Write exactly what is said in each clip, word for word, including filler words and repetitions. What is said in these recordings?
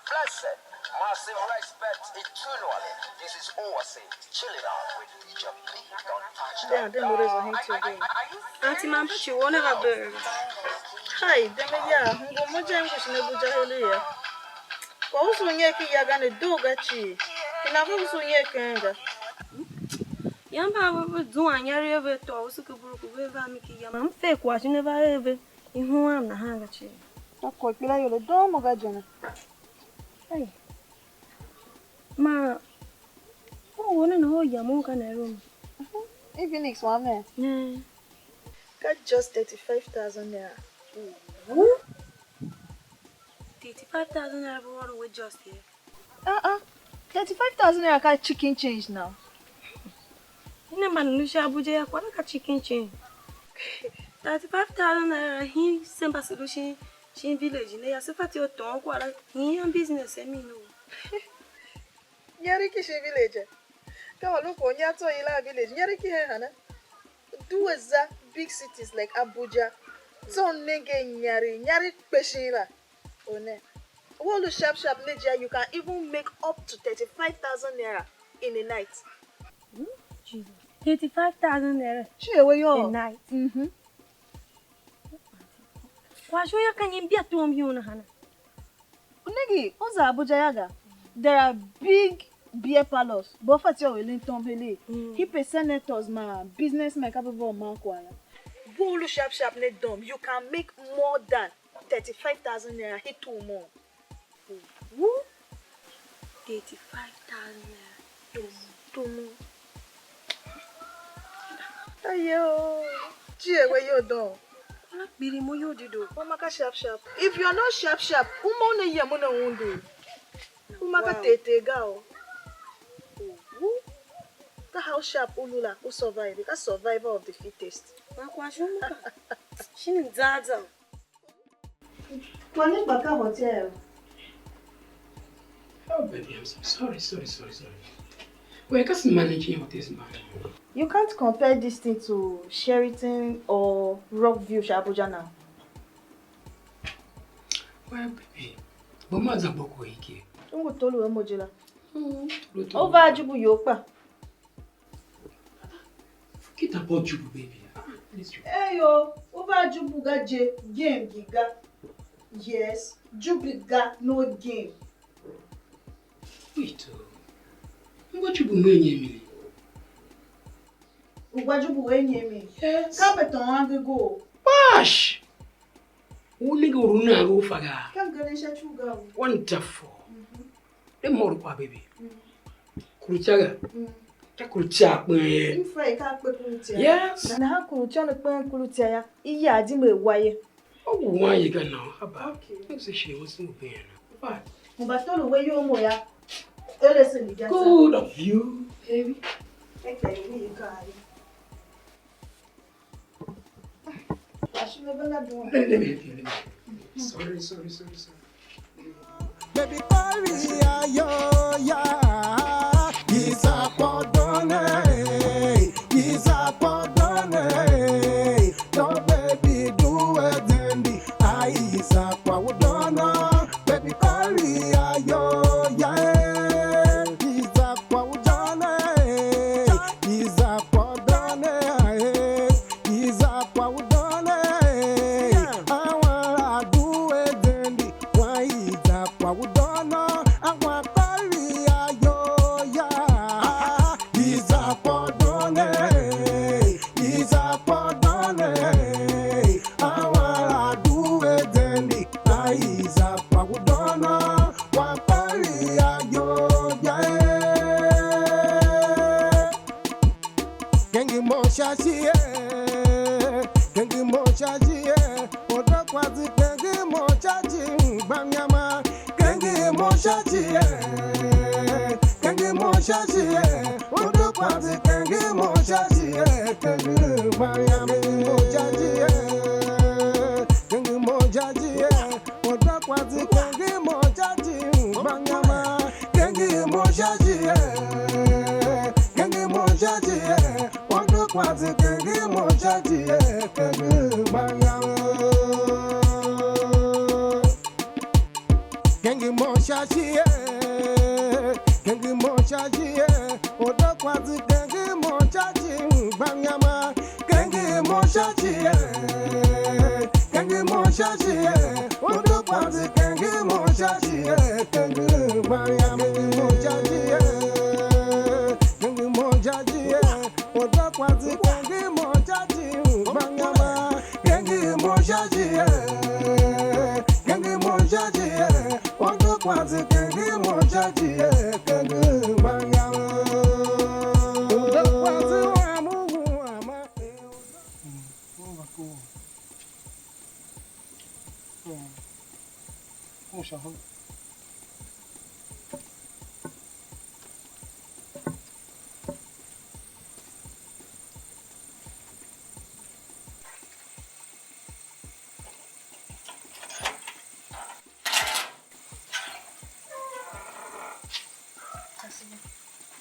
Blessed, massive respect eternally. This is Oasis chilling out with D J P. Don't touch that dial. Auntie Mamba, you want to have a bird? Hi, dem ya, ngo mo je ngo shine buja hele ya. Kwa usu nye ki ya ga ne do ga chi. Ina ko usu nye kenga. Yamba ve zuwa nyari ve to usu ke buruku ve va mi ki ya. Ma m fe kwa shine va eve. Ihun am nahan ga cii. Ka kwagh kpela ior a doo mo ga je ne. Ai. Ma u won a nahol yam u ka na rom? Evenix wam ne? Ne. Ka just thirty-five thousand naira. Wu? Thirty-five thousand naira bu ôron we just ye? Uh-uh. Thirty-five thousand naira ka chicken change now. Ina man lu sha Abuja ya kwara ka chicken change. Thirty-five thousand naira hin se mba se lu shin shin village ne ya se fatyô u tôôn kwara hin an business a mi no. Nyari ki shin village. Ka wa lu ko nya tso ila village. Nyari ki hen hana. Due za big cities like Abuja. Tso nenge nyari, nyari kpe shin la. One. Wo lu sharp sharp ne je, you can even make up to thirty-five thousand naira in a night. Jesus. Thirty-five thousand naira. Chi ewe yo. A night. Mm-hmm. Kwa shu ya ka nyi mbia tom yon hana? U nenge, u za Abuja ya ga. There are big beer parlors. Bo fatyô u elen tom helee. Mm. Hipe senators ma businessmen ka be vo man kwa la. Bo lu sharp sharp ne dom. You can make more than thirty-five thousand naira hit two more. Wu? Thirty-five thousand naira. Tumu. Ayo. Chie we yo don. Kula kpiri mo yo dido. Mama ka sharp sharp. If you're not sharp sharp, uma una yem una undu. Uma ka tete ga o. Wu? Ka how sharp u lu la, u survive. Ka survival of the fittest. Ma kwa shuma ka. Shini zaza. Kwani kpa ka hotel? Oh, baby, I'm so sorry, sorry, sorry, sorry. We're just managing hotels, man. You can't compare this thing to Sheraton or Rockview, sha Abuja now. Well, baby, but ma za boko ike. Ungu tolu emoji la. Mm, tolu, tolu. Over ajubu yo kpa. Forget about Jubu, baby. Ah, please, Jubu. Eyo, u va Jubu ga je, game gi ga. Yes, Jubu ga, no game. Wait, oh. Ngwa Jubu mwenye mini. Ngwa Jubu wenye mini. Yes. Ka beton ange go. Bash! U nenge u lu nan u fa ga. Ka mgeren sha ci u ga u. Wonderful. Mhm. De mo lu kwa baby. Mm. Kurucha ga. Mm. Ka kurucha kpen ye. In fact, ka kpe kurucha. Yes. Na, nahan kurucha ne kpen kurucha ya. I ya di me wa ye. O wan ye ga no. Haba. Okay. You say she was no ben. But mo ba tolo we yo mo ya. Ele se ni ga. Good of you, baby. Thank you. Let, let me help you. Let me help you. Sorry, sorry, sorry, sorry. Baby, hurry, ah, yo, yeah. Iza podone, iza podone. Don't baby do it, Dendi. Ai, iza kwa udona. Baby, hurry, ah, yo, yeah. Iza kwa udona, iza kwa udona, iza kwa udona, awara duwe Dendi, wa iza kwa udona, awa hurry, ah, yo, yeah. Iza kwa udona, iza kwa udona, awara duwe Dendi, ai iza kwa udona, wa hurry, ah, yo, yeah. Kengi mo sha shi, eh. Kengi mo sha shi, eh. Odo kwazi kengi mo sha shi, mm, banyama. Kengi mo sha shi, eh. Kengi mo sha shi, eh. Udu kwati kengi mo sha shi, eh. Kengi mo sha shi, eh. Kengi mo sha shi, eh. Udu kwati kengi mo sha shi, mm, banyama. Kengi mo sha shi, eh. Kengi mo sha shi, eh. Udu kwati kengi mo sha shi, eh. Kengi banyama. Kengi Mo sha shi ye, kengi mo sha shi ye, odo kwase kengi mo sha shi, mgbanyama, kengi mo sha shi ye, kengi mo sha shi ye, odo kwase kengi mo sha shi ye, kengi mgbanyama, kengi mo sha shi ye, kengi mo sha shi ye, odo kwase kengi mo sha shi, mgbanyama. Kengi mo sha shi ye, kengi mo sha shi ye, odo kwase kengi mo sha shi ye, kengi mgbanyam. Odo kwase wa mu wu ama.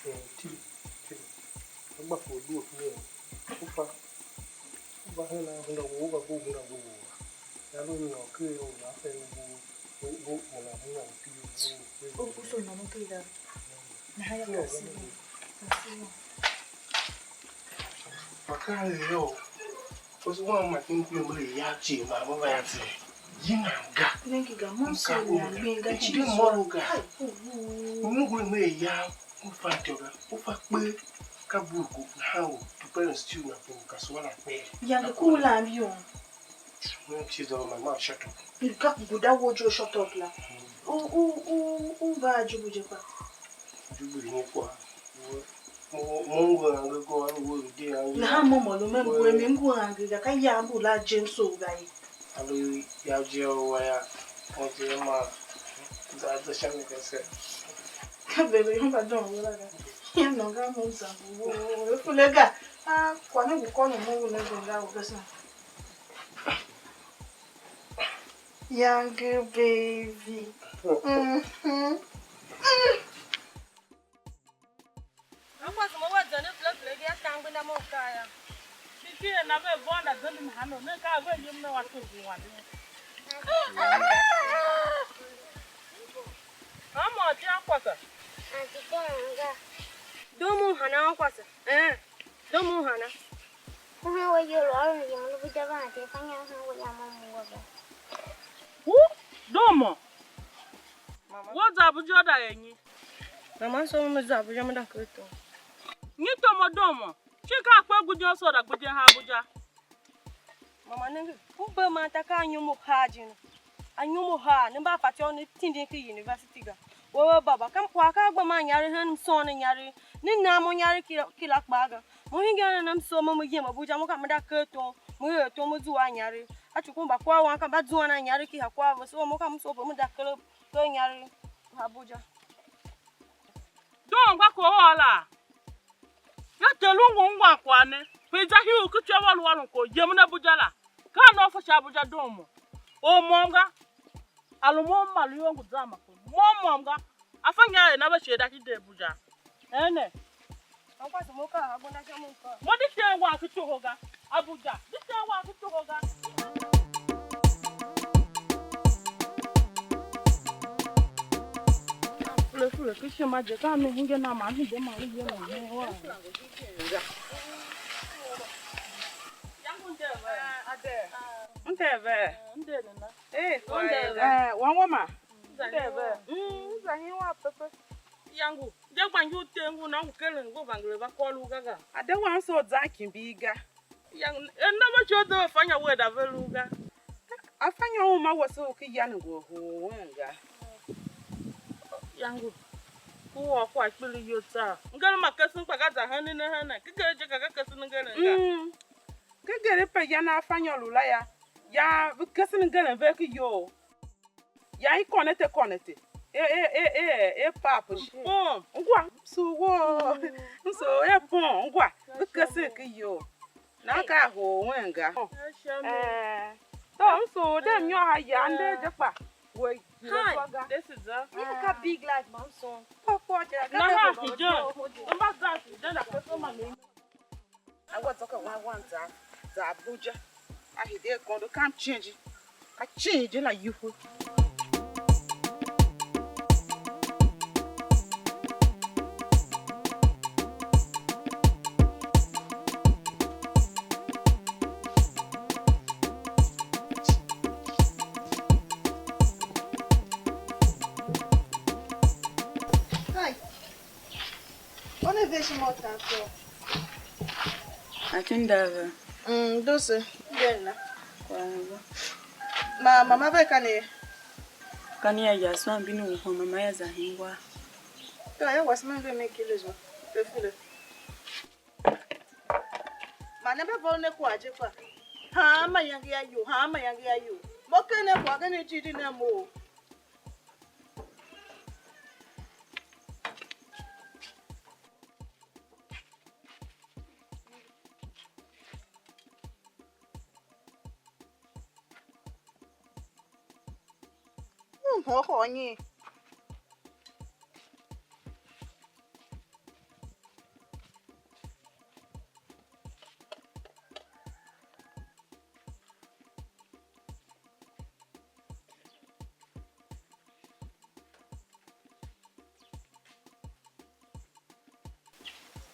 Eh, tiri, tiri. Agba for due ken u fa. U va hen a hunda wou, u va bugh hunda wou a. Ya lu nyôr ker u nan fe ne wou, wou, wou, u nan hunda u pi wou. U, u so nôngo ker ga. Nahan ya kasi wou. Kasi wou. Akaa a er yô, kwase wam ma ken kwem er iyav cii man ve va ya tsen. Yinam ga. Nenge ga, mo m soo u nan gbing ga, cii. Mô u ga. Hai, u, u, u. U ngu me iyav, u fatyô ga, u fa kpee, ka burku, nahan u to parents stew na po, ka suwa na kpee. Yange ku u lam yom. Mo m tease all my mouth shut up. Ka guda wo jo shut up la. U, u, u, u va a Jubu je kpa. Jubu ni kwa. Mo, mo ngu ange go, a lu we lu di ange. Nahan mo mo lu me ngu a mi, ngu ange ga, ka ya mbu la James o ga ye. A lu ya je o wa ya, mo je ma, za, za sha mi ga se. Ka bebe yum ba don wo la ga. Ya no ga mo za wo, wo, wo, wo, wo, wo, ga. Ah, kwa ne ngu kôngo mo ngu ne zo ga wo ga sa. Young baby. Mm-hmm. Mm. Akwase mo wa zende fele fele ga, ya ka angbenda mo u kaa yô. Shin ki er na ve vôr nda zende mhano, ne ka a ver yem ne wa tugh u wande. Hanmô ati Akwase? Ati doo anga. Doo mo hana Akwase? Eh, doo mo hana? Kuma we iyol u ôron yem u lu Abuja van te fa nyan hen we yam u ungwa ga. Wu, doo mo? Wo za Abuja da er nyi? Mama, so me za Abuja, me da ker tom. Nyi tom o doo mo? Shin ka a kper gbidyen, so da gbidyen ha Abuja? Mama, nenge, u bee man ta ka anyom uhar je ne. Anyom uhar, ne mba fatyô ne tindin ken university ga. We, we baba, ka kwagh ka a gba man inyaregh hen mson ne inyaregh. Ne na mo inyaregh kila, kila kpaa ga. Mo hingen ne m soo mo, mo yem Abuja, mo ka me da ker tom, mo er tom, mo zua inyaregh. A tsuku mba kwagh wan ka mba zuan a inyaregh ki ha kwagh ve, so mo ka m soo mo da ker, ker inyaregh Abuja. Doo ngwa ko ôr la. Yô, ter u ngu ungwan kwagh ne, pe za hii u ki ityô u a lu ôron kwagh u yemen Abuja la, ka a na u fa sha Abuja doo mo? Or môm ga, a lu mo m ma lu ior ngu zan ma kpen, mo môm ga, a fa inya er na ve shighe da ki de Abuja. Ene. Akwase mo ka Abuja sha mo ka. Mo di shen wan ki toho ga, Abuja, di shen wan ki toho ga. Fure fure ki shima je, ka mi hingen a ma hinde ma lu yem u hen wa. M te ve. M te ve. Eh, kwagh er ga. Eh, wan wa ma. M te ve. Mm, za hin wa pepe. Yangu, je gba ngi u te ngu na u keren ngu vangere va kôr u ga ga. A de wan so zan kimbir ga. Yang, e, na ma cho de fanya we da ve lu ga. Afanya uma wase u ki yan ngu huu wen ga. Yangu, ku wa kwa kpili yo tsa. Ngere ma kesen kpa ga za henen ne henen. Ki gere je ka ga kesen ngeren ga. Mm. Ki gere pe yan afanya lu la ya. Ya ve kesen ngeren ve ki yo. Ya i kônete kônete. E, e, e, e, e pap shi. Pom. Ngwa, m sugh woo. M sugh e pom, ngwa. Ve kesen ken iyol. Nan ka a hoo wen ga. Eh. So, m sugh de m nyôr ha ya, m de je kpa we yila zwa ga. This is a. Mimi ka big life, man, so. Pop, pop, je. Na ha ki je. Mba za ki je na ka so ma mi. Angwa zô ka wan wan za, za Abuja. A hide akondo kam change. Ka change la yuhu. Ve shi mo tan ko. Atin da ve. Mm, dose. Gena. Kwa ve. Ma mama ve ka ne? Ka ne ya ya so ambini u hon mama ya za hingwa. Ka ya wasman ve me kile zo. Te fule. Ma ne mba vough ne kwagh je kpa. Hanma iyange ya ior, hanma iyange ya ior. Mo ken ne kwagh gen ijir di ne mo. U mhôhô nyi?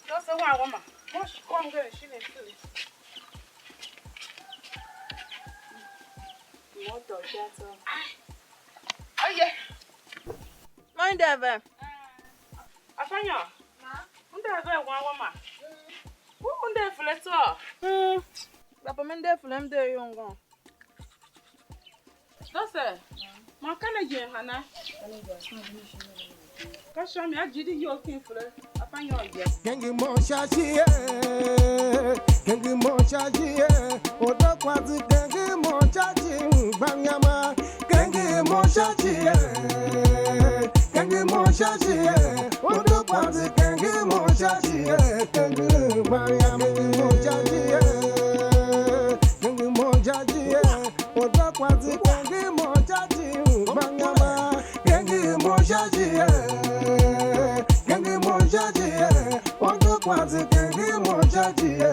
Dose wan wama, mo shi kômnger shin a fele. Mo tôô sha tsô. Aye. Mo inde ve. Afanyô. Ma. Inde ve wan wama. U inde fele tsô. Mm. Papa me nder fele m nder yongon. Dose, man ka ne jen hana? Ka sha mi a jidi iyol ken fele, a fa nyôr je. Kengi mo sha shie, kengi mo sha shie, odo kwazi kengi mo sha shi, gbanyama. Kengi mo sha shie, kengi mo sha shie, odo kwazi kengi mo sha shie, kengi gbanyama. Kengi mo sha shie, kengi mo sha shie, odo kwazi kengi mo sha shi, gbanyama. Kengi mo sha shie, kengi mo sha shie, odo kwazi kengi mo sha shie,